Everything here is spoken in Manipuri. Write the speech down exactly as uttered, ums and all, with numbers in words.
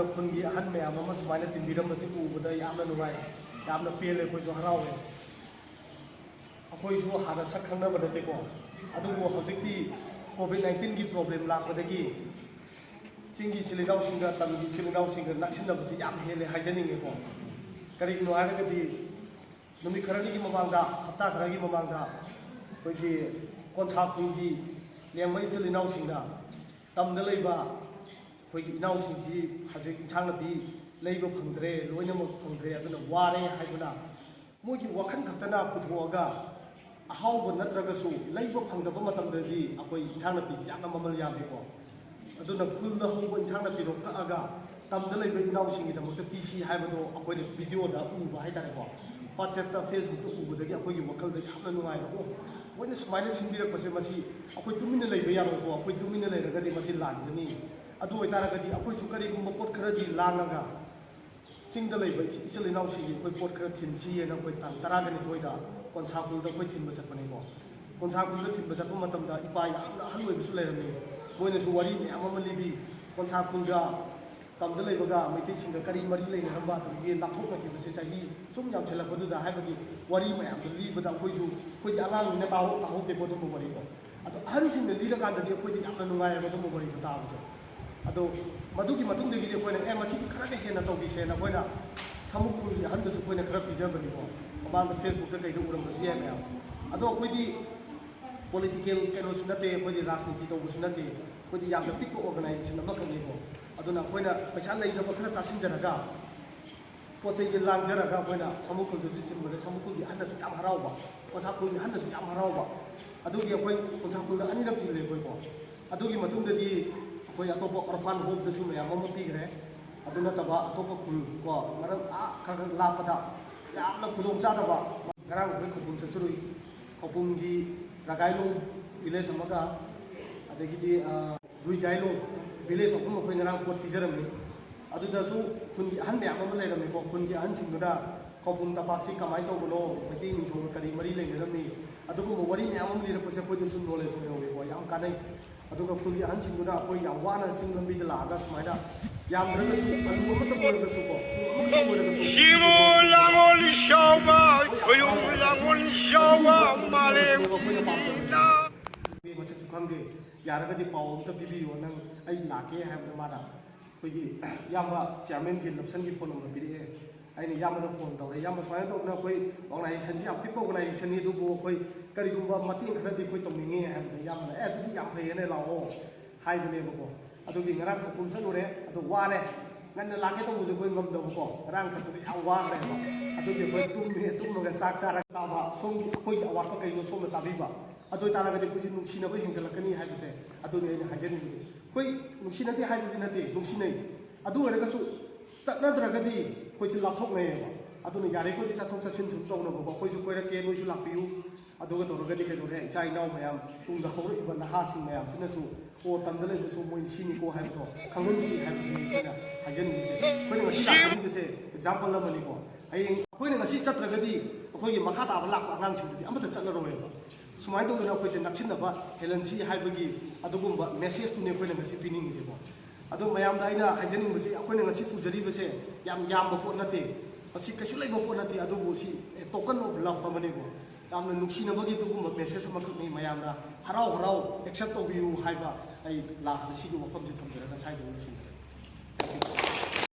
ꯈꯨꯟꯒꯤ ꯑꯍꯟ ꯃꯌꯥꯝ ꯑꯃ ꯁꯨꯃꯥꯏꯅ ꯇꯤꯟꯕꯤꯔꯝꯕꯁꯤ ꯎꯕꯗ ꯌꯥꯝꯅ ꯅꯨꯡꯉꯥꯏ, ꯌꯥꯝꯅ ꯄꯦꯜꯂꯦ, ꯑꯩꯈꯣꯏꯁꯨ ꯍꯔꯥꯎꯋꯦ꯫ ꯑꯩꯈꯣꯏꯁꯨ ꯍꯥꯟꯅ ꯁꯛ ꯈꯪꯅꯕ ꯅꯠꯇꯦꯀꯣ, ꯑꯗꯨꯕꯨ ꯍꯧꯖꯤꯛꯇꯤ ꯀꯣꯚꯤꯗ ꯅꯥꯏꯟꯇꯤꯟꯒꯤ ꯄ꯭ꯔꯣꯕ꯭ꯂꯦꯝ ꯂꯥꯛꯄꯗꯒꯤ ꯆꯤꯡꯒꯤ ꯏꯆꯤꯜ ꯏꯅꯥꯎꯁꯤꯡꯒ ꯇꯝꯒꯤ ꯏꯆꯤꯜ ꯏꯅꯥꯎꯁꯤꯡꯒ ꯅꯛꯁꯤꯟꯅꯕꯁꯤ ꯌꯥꯝ ꯍꯦꯜꯂꯦ ꯍꯥꯏꯖꯅꯤꯡꯉꯦꯀꯣ꯫ ꯀꯔꯤꯒꯤꯅꯣ ꯍꯥꯏꯔꯒꯗꯤ ꯅꯨꯃꯤꯠ ꯈꯔꯅꯤꯒꯤ ꯃꯃꯥꯡꯗ, ꯍꯞꯇꯥ ꯈꯔꯒꯤ ꯃꯃꯥꯡꯗ ꯑꯩꯈꯣꯏꯒꯤ ꯀꯣꯟꯁꯥ ꯈꯨꯜꯒꯤ ꯂꯦꯡꯕ ꯏꯆꯤꯜ ꯏꯅꯥꯎꯁꯤꯡꯅ ꯇꯝꯗ ꯂꯩꯕ ꯑꯩꯈꯣꯏꯒꯤ ꯏꯅꯥꯎꯁꯤꯡꯁꯤ ꯍꯧꯖꯤꯛ ꯏꯟꯁꯥꯡ ꯅꯥꯄꯤ ꯂꯩꯕ ꯐꯪꯗ꯭ꯔꯦ, ꯂꯣꯏꯅꯃꯛ ꯐꯪꯗ꯭ꯔꯦ, ꯑꯗꯨꯅ ꯋꯥꯔꯦ ꯍꯥꯏꯗꯨꯅ ꯃꯣꯏꯒꯤ ꯋꯥꯈꯜ ꯈꯛꯇꯅ ꯄꯨꯊꯣꯛꯑꯒ ꯑꯍꯥꯎꯕ ꯅꯠꯇ꯭ꯔꯒꯁꯨ ꯂꯩꯕ ꯐꯪꯗꯕ ꯃꯇꯝꯗꯗꯤ ꯑꯩꯈꯣꯏ ꯏꯟꯁꯥꯡ ꯅꯥꯄꯤꯁꯤ ꯌꯥꯝꯅ ꯃꯃꯜ ꯌꯥꯝꯃꯦꯀꯣ꯫ ꯑꯗꯨꯅ ꯈꯨꯜꯗ ꯍꯧꯕ ꯏꯟꯁꯥꯡ ꯅꯥꯄꯤꯗꯣ ꯀꯛꯑꯒ ꯇꯝꯗ ꯂꯩꯕ ꯏꯅꯥꯎꯁꯤꯡꯒꯤꯗꯃꯛꯇ ꯄꯤꯁꯤ ꯍꯥꯏꯕꯗꯣ ꯑꯩꯈꯣꯏꯅ ꯚꯤꯗꯤꯑꯣꯗ ꯎꯕ ꯍꯥꯏꯇꯥꯔꯦꯀꯣ, WhatsApp-ꯇ, Facebook-ꯇ ꯎꯕꯗꯒꯤ ꯑꯩꯈꯣꯏꯒꯤ ꯋꯥꯈꯜꯗ ꯌꯥꯝꯅ ꯅꯨꯡꯉꯥꯏꯕ, ꯑꯣ, ꯃꯣꯏꯅ ꯁꯨꯃꯥꯏꯅ ꯁꯤꯟꯕꯤꯔꯛꯄꯁꯦ, ꯃꯁꯤ ꯑꯩꯈꯣꯏ ꯇꯨꯃꯤꯟꯅ ꯂꯩꯕ ꯌꯥꯔꯣꯏꯀꯣ, ꯑꯩꯈꯣꯏ ꯇꯨꯃꯤꯟꯅ ꯂꯩꯔꯒꯗꯤ ꯃꯁꯤ ꯂꯥꯟꯒꯅꯤ꯫ ꯑꯗꯨ ꯑꯣꯏꯇꯥꯔꯒꯗꯤ ꯑꯩꯈꯣꯏꯁꯨ ꯀꯔꯤꯒꯨꯝꯕ ꯄꯣꯠ ꯈꯔꯗꯤ ꯂꯥꯡꯉꯒ ꯆꯤꯡꯗ ꯂꯩꯕ ꯏꯆꯤ-, ꯏꯆꯤꯜ ꯏꯅꯥꯎꯁꯤꯡꯒꯤ ꯑꯩꯈꯣꯏ ꯄꯣꯠ ꯈꯔ ꯊꯤꯟꯁꯤ ꯍꯥꯏꯅ ꯑꯩꯈꯣꯏ ꯇꯥꯡ ꯇꯔꯥꯒ ꯅꯤꯊꯣꯏꯗ ꯀꯣꯟꯁꯥ ꯈꯨꯜꯗ ꯑꯩꯈꯣꯏ ꯊꯤꯟꯕ ꯆꯠꯄꯅꯤꯀꯣ꯫ ꯀꯣꯟꯁꯥ ꯈꯨꯜꯗ ꯊꯤꯟꯕ ꯆꯠꯄ ꯃꯇꯝꯗ ꯏꯄꯥ ꯌꯥꯝꯅ ꯑꯍꯜ ꯑꯣꯏꯕꯁꯨ ꯂꯩꯔꯝꯃꯤ, ꯃꯣꯏꯅꯁꯨ ꯋꯥꯔꯤ ꯃꯌꯥꯝ ꯑꯃ ꯂꯤꯕꯤ꯫ ꯀꯣꯟꯁꯥ ꯈꯨꯜꯒ ꯇꯝꯗ ꯂꯩꯕꯒ ꯃꯩꯇꯩꯁꯤꯡꯒ ꯀꯔꯤ ꯃꯔꯤ ꯂꯩꯅꯔꯝꯕ, ꯑꯗꯒꯤ ꯂꯥꯞꯊꯣꯛꯅꯈꯤꯕꯁꯦ ꯆꯍꯤ ꯁꯨꯝ ꯌꯥꯝꯁꯤꯜꯂꯛꯄꯗꯨꯗ, ꯍꯥꯏꯕꯗꯤ ꯋꯥꯔꯤ ꯃꯌꯥꯝꯗꯣ ꯂꯤꯕꯗ ꯑꯩꯈꯣꯏꯁꯨ, ꯑꯩꯈꯣꯏꯗꯤ ꯑꯉꯥꯡꯅꯤꯅ ꯇꯥꯍꯧ-, ꯇꯥꯍꯧꯗꯦꯀꯣ ꯑꯗꯨꯝꯕ ꯋꯥꯔꯤꯗꯣ꯫ ꯑꯗꯣ ꯑꯍꯟꯁꯤꯡꯅ ꯂꯤꯔꯀꯥꯟꯗꯗꯤ ꯑꯩꯈꯣꯏꯗꯤ ꯌꯥꯝꯅ ꯅꯨꯡꯉꯥꯏꯌꯦꯕ ꯑꯗꯨꯝꯕ ꯋꯥꯔꯤꯗꯣ ꯇꯥꯕꯁꯦ꯫ ꯑꯗꯣ ꯃꯗꯨꯒꯤ ꯃꯇꯨꯡꯗꯒꯤꯗꯤ ꯑꯩꯈꯣꯏꯅ, "ꯑꯦ, ꯃꯁꯤꯗꯤ ꯈꯔꯒ ꯍꯦꯟꯅ ꯇꯧꯕꯤꯁꯦꯅ" ꯑꯩꯈꯣꯏꯅ ꯁꯃꯨꯛ ꯈꯨꯜꯒꯤ ꯑꯍꯟꯗꯁꯨ ꯑꯩꯈꯣꯏꯅ ꯈꯔ ꯄꯤꯖꯕꯅꯤꯀꯣ꯫ ꯃꯃꯥꯡꯗ Facebook-ꯇ ꯀꯩꯗ ꯎꯔꯝꯕꯁꯨ ꯌꯥꯏ ꯃꯌꯥꯝ꯫ ꯑꯗꯣ ꯑꯩꯈꯣꯏꯗꯤ ꯄꯣꯂꯤꯇꯤꯀꯦꯜ ꯀꯩꯅꯣꯁꯨ ꯅꯠꯇꯦ, ꯑꯩꯈꯣꯏꯗꯤ ꯔꯥꯖꯅꯤꯇꯤ ꯇꯧꯕꯁꯨ ꯅꯠꯇꯦ, ꯑꯩꯈꯣꯏꯗꯤ ꯌꯥꯝꯅ ꯄꯤꯛꯄ ꯑꯣꯔꯒꯅꯥꯏꯖꯦꯁꯟ ꯑꯃꯈꯛꯅꯤꯀꯣ꯫ ꯑꯗꯨꯅ ꯑꯩꯈꯣꯏꯅ ꯄꯩꯁꯥ ꯂꯩꯖꯕ ꯈꯔ ꯇꯥꯁꯤꯟꯖꯔꯒ ꯄꯣꯠ ꯆꯩꯁꯦ ꯂꯥꯡꯖꯔꯒ ꯑꯩꯈꯣꯏꯅ ꯁꯃꯨꯛ ꯈꯨꯜꯗꯁꯨ ꯊꯤꯟꯕꯗ ꯁꯃꯨꯛ ꯈꯨꯜꯒꯤ ꯑꯍꯟꯅꯁꯨ ꯌꯥꯝ ꯍꯔꯥꯎꯕ, ꯀꯣꯟꯁꯥ ꯈꯨꯜꯒꯤ ꯑꯍꯟꯅꯁꯨ ꯌꯥꯝ ꯍꯔꯥꯎꯕ꯫ ꯑꯗꯨꯒꯤ ꯑꯩꯈꯣꯏ ꯀꯣꯟꯁꯥ ꯈꯨꯜꯗ ꯑꯅꯤꯔꯛ ꯊꯤꯜꯂꯦ ꯑꯩꯈꯣꯏꯀꯣ꯫ ꯑꯗꯨꯒꯤ ꯃꯇꯨꯡꯗꯗꯤ ꯑꯩꯈꯣꯏ ꯑꯇꯣꯞꯄ orphan home-ꯗꯁꯨ ꯃꯌꯥꯝ ꯑꯃ ꯄꯤꯈ꯭ꯔꯦ꯫ ꯑꯗꯨ ꯅꯠꯇꯕ ꯑꯇꯣꯞꯄ ꯈꯨꯜ ꯀꯣ, ꯃꯔꯝ ꯑꯥ ꯈꯔ ꯈꯔ ꯂꯥꯞꯄꯗ ꯌꯥꯝꯅ ꯈꯨꯗꯣꯡ ꯆꯥꯗꯕ, ꯉꯔꯥꯡ ꯑꯩꯈꯣꯏ ꯈꯧꯄꯨꯝ ꯆꯠꯆꯔꯨꯏ꯫ ꯈꯧꯄꯨꯝꯒꯤ ꯔꯒꯥꯏꯂꯣꯡ village ꯑꯃꯒ, ꯑꯗꯒꯤꯗꯤ, ꯑ, ꯔꯨꯏꯒꯥꯏꯂꯣꯡ village ꯑꯍꯨꯝ ꯑꯩꯈꯣꯏ ꯉꯔꯥꯡ ꯄꯣꯠ ꯄꯤꯖꯔꯝꯃꯤ꯫ ꯑꯗꯨꯗꯁꯨ ꯈꯨꯟꯒꯤ ꯑꯍꯟ ꯃꯌꯥꯝ ꯑꯃ ꯂꯩꯔꯝꯃꯤꯀꯣ꯫ ꯈꯨꯟꯒꯤ ꯑꯍꯟꯁꯤꯡꯗꯨꯅ ꯈꯧꯄꯨꯝ ꯇꯝꯄꯥꯛꯁꯤ ꯀꯃꯥꯏꯅ ꯇꯧꯕꯅꯣ, ꯃꯩꯇꯩ ꯅꯤꯡꯊꯧꯒ ꯀꯔꯤ ꯃꯔꯤ ꯂꯩꯅꯔꯝꯃꯤ, ꯑꯗꯨꯒꯨꯝꯕ ꯋꯥꯔꯤ ꯃꯌꯥꯝ ꯑꯃ ꯂꯤꯔꯛꯄꯁꯦ ꯑꯩꯈꯣꯏꯗꯁꯨ knowledge ꯑꯣꯏꯍꯧꯋꯦꯀꯣ, ꯌꯥꯝ ꯀꯥꯟꯅꯩ꯫ ꯑꯗꯨꯒ ꯈꯨꯜꯒꯤ ꯑꯍꯟꯁꯤꯡꯗꯨꯅ ꯑꯩꯈꯣꯏ ꯌꯥꯝ ꯋꯥꯅ ꯆꯤꯡ ꯂꯝꯕꯤꯗ ꯂꯥꯛꯑꯒ ꯁꯨꯃꯥꯏꯅ ꯌꯥꯝꯗ꯭ꯔꯒꯁꯨ ꯑꯂꯨ ꯑꯃꯇꯪ ꯑꯣꯏꯔꯒꯁꯨꯀꯣ, ꯑꯂꯨ ꯑꯃꯇꯪ ꯑꯣꯏꯔꯒꯁꯨ ꯁꯤꯔꯣ ꯂꯥꯡꯒꯣꯜ ꯏꯆꯥꯎꯕ, ꯈꯣꯏꯔꯣ ꯂꯥꯡꯒꯣꯜ ꯏꯆꯥꯎꯕ, ꯃꯥꯂꯦꯝ ꯑꯩꯈꯣꯏꯅ ꯄꯥꯝꯖꯕ ꯁꯤꯟꯕꯤꯅ꯫ ꯃꯁꯛꯁꯨ ꯈꯪꯗꯦ꯫ ꯌꯥꯔꯒꯗꯤ ꯄꯥꯎ ꯑꯝꯇ ꯄꯤꯕꯤꯌꯣ, ꯅꯪ ꯑꯩ ꯂꯥꯛꯀꯦ ꯍꯥꯏꯕꯗ ꯃꯥꯅ ꯑꯩꯈꯣꯏꯒꯤ ꯏꯌꯥꯝꯕ ꯆꯤꯌꯥꯔꯃꯦꯟꯒꯤ ꯂꯞꯁꯟꯒꯤ ꯐꯣꯟ ꯅꯝꯕꯔ ꯄꯤꯔꯛꯑꯦ꯫ ꯑꯩꯅ ꯏꯌꯥꯝꯕꯗ ꯐꯣꯟ ꯇꯧꯔꯦ, "ꯏꯌꯥꯝꯕ, ꯁꯨꯃꯥꯏꯅ ꯇꯧꯗꯅ ꯑꯩꯈꯣꯏ ꯑꯣꯔꯒꯅꯥꯏꯖꯦꯁꯟꯁꯤ ꯌꯥꯝ ꯄꯤꯛꯄ ꯑꯣꯔꯒꯅꯥꯏꯖꯦꯁꯟꯅꯤ, ꯑꯗꯨꯕꯨ ꯑꯩꯈꯣꯏ ꯀꯔꯤꯒꯨꯝꯕ ꯃꯇꯦꯡ ꯈꯔꯗꯤ ꯑꯩꯈꯣꯏ ꯇꯧꯅꯤꯡꯉꯤ" ꯍꯥꯏꯕꯗ ꯏꯌꯥꯝꯕꯅ, "ꯑꯦ, ꯑꯗꯨꯗꯤ ꯌꯥꯝ ꯐꯩꯌꯦꯅꯦ, ꯂꯥꯛꯑꯣ" ꯍꯥꯏꯕꯅꯦꯕꯀꯣ꯫ ꯑꯗꯨꯒꯤ ꯉꯔꯥꯡ ꯈꯧꯄꯨꯝ ꯆꯠꯂꯨꯔꯦ, ꯑꯗꯣ ꯋꯥꯔꯦ꯫ ꯉꯟꯅ ꯂꯥꯛꯀꯦ ꯇꯧꯕꯁꯨ ꯑꯩꯈꯣꯏ ꯉꯝꯗꯕꯀꯣ, ꯉꯔꯥꯡ ꯆꯠꯄꯗ ꯌꯥꯝ ꯋꯥꯈ꯭ꯔꯦꯕ꯫ ꯑꯗꯨꯒꯤ ꯑꯩꯈꯣꯏ ꯇꯨꯝꯃꯦ, ꯇꯨꯝꯃꯒ ꯆꯥꯛ ꯆꯥꯔꯒ ꯇꯥꯕ, ꯁꯣꯝꯒꯤ ꯑꯩꯈꯣꯏꯒꯤ ꯑꯋꯥꯠꯄ ꯀꯩꯅꯣ ꯁꯣꯝꯅ ꯇꯥꯕꯤꯕ꯫ ꯑꯗꯨ ꯑꯣꯏꯇꯥꯔꯒꯗꯤ ꯑꯩꯈꯣꯏꯁꯤ ꯅꯨꯡꯁꯤꯅꯕ ꯍꯦꯟꯒꯠꯂꯛꯀꯅꯤ ꯍꯥꯏꯕꯁꯦ ꯑꯗꯨꯅꯤ ꯑꯩꯅ ꯍꯥꯏꯖꯅꯤꯡꯕꯗꯤ꯫ ꯑꯩꯈꯣꯏ ꯅꯨꯡꯁꯤꯅꯗꯦ ꯍꯥꯏꯕꯗꯤ ꯅꯠꯇꯦ, ꯅꯨꯡꯁꯤꯅꯩ꯫ ꯑꯗꯨ ꯑꯣꯏꯔꯒꯁꯨ ꯆꯠꯅꯗ꯭ꯔꯒꯗꯤ ꯑꯩꯈꯣꯏꯁꯦ ꯂꯥꯞꯊꯣꯛꯅꯩꯌꯦꯕ꯫ ꯑꯗꯨꯅ ꯌꯥꯔꯤꯈꯣꯏꯗꯤ ꯆꯠꯊꯣꯛ ꯆꯠꯁꯤꯟ ꯁꯨꯝ ꯇꯧꯅꯕꯀꯣ, ꯑꯩꯈꯣꯏꯁꯨ ꯀꯣꯏꯔꯛꯀꯦ, ꯅꯣꯏꯁꯨ ꯂꯥꯛꯄꯤꯌꯨ꯫ ꯑꯗꯨꯒ ꯇꯧꯔꯒꯗꯤ ꯀꯩꯗꯧꯔꯦ, ꯏꯆꯥ ꯏꯅꯥꯎ ꯃꯌꯥꯝ, ꯇꯨꯡꯗ ꯍꯧꯔꯛꯏꯕ ꯅꯍꯥꯁꯤꯡ ꯃꯌꯥꯝꯁꯤꯅꯁꯨ, "ꯑꯣ, ꯇꯝꯗ ꯂꯩꯕꯁꯨ ꯃꯣꯏ ꯁꯤꯅꯤꯀꯣ" ꯍꯥꯏꯕꯗꯣ ꯈꯪꯍꯟꯁꯤ ꯍꯥꯏꯕꯗꯨꯅꯤ ꯑꯩꯈꯣꯏꯅ ꯍꯥꯏꯖꯅꯤꯡꯉꯤꯁꯦ꯫ ꯑꯩꯈꯣꯏꯅ ꯉꯁꯤ ꯂꯥꯛꯆꯔꯤꯕꯁꯦ ꯑꯦꯛꯖꯥꯝꯄꯜ ꯑꯃꯅꯤꯀꯣ꯫ ꯍꯌꯦꯡ ꯑꯩꯈꯣꯏꯅ ꯉꯁꯤ ꯆꯠꯇ꯭ꯔꯒꯗꯤ ꯑꯩꯈꯣꯏꯒꯤ ꯃꯈꯥ ꯇꯥꯕ ꯂꯥꯛꯄ ꯑꯉꯥꯡꯁꯤꯡꯗꯨꯗꯤ ꯑꯃꯠꯇ ꯆꯠꯂꯔꯣꯏꯕ꯫ ꯁꯨꯃꯥꯏꯅ ꯇꯧꯗꯅ ꯑꯩꯈꯣꯏꯁꯦ ꯅꯛꯁꯤꯟꯅꯕ ꯍꯦꯜꯍꯟꯁꯤ ꯍꯥꯏꯕꯒꯤ ꯑꯗꯨꯒꯨꯝꯕ ꯃꯦꯁꯦꯖꯇꯨꯅꯤ ꯑꯩꯈꯣꯏꯅ ꯉꯁꯤ ꯄꯤꯅꯤꯡꯉꯤꯁꯦꯀꯣ꯫ ꯑꯗꯣ ꯃꯌꯥꯝꯗ ꯑꯩꯅ ꯍꯥꯏꯖꯅꯤꯡꯕꯁꯤ, ꯑꯩꯈꯣꯏꯅ ꯉꯁꯤ ꯄꯨꯖꯔꯤꯕꯁꯦ ꯌꯥꯝ ꯌꯥꯝꯕ ꯄꯣꯠ ꯅꯠꯇꯦ, ꯃꯁꯤ ꯀꯩꯁꯨ ꯂꯩꯕ ꯄꯣꯠ ꯅꯠꯇꯦ, ꯑꯗꯨꯕꯨ ꯁꯤ token of love ꯑꯃꯅꯤꯀꯣ꯫ ꯌꯥꯝꯅ ꯅꯨꯡꯁꯤꯅꯕꯒꯤ ꯑꯗꯨꯒꯨꯝꯕ ꯃꯦꯁꯦꯖ ꯑꯃꯈꯛꯅꯤ꯫ ꯃꯌꯥꯝꯅ ꯍꯔꯥꯎ ꯍꯔꯥꯎ ꯑꯦꯛꯁꯦꯞ ꯇꯧꯕꯤꯌꯨ ꯍꯥꯏꯕ ꯑꯩ ꯂꯥꯁꯇ ꯁꯤꯒꯤ ꯋꯥꯐꯝꯁꯤ ꯊꯝꯖꯔꯒ ꯁ꯭ꯋꯥꯏꯗ ꯂꯣꯏꯁꯤꯟꯖꯔꯦ꯫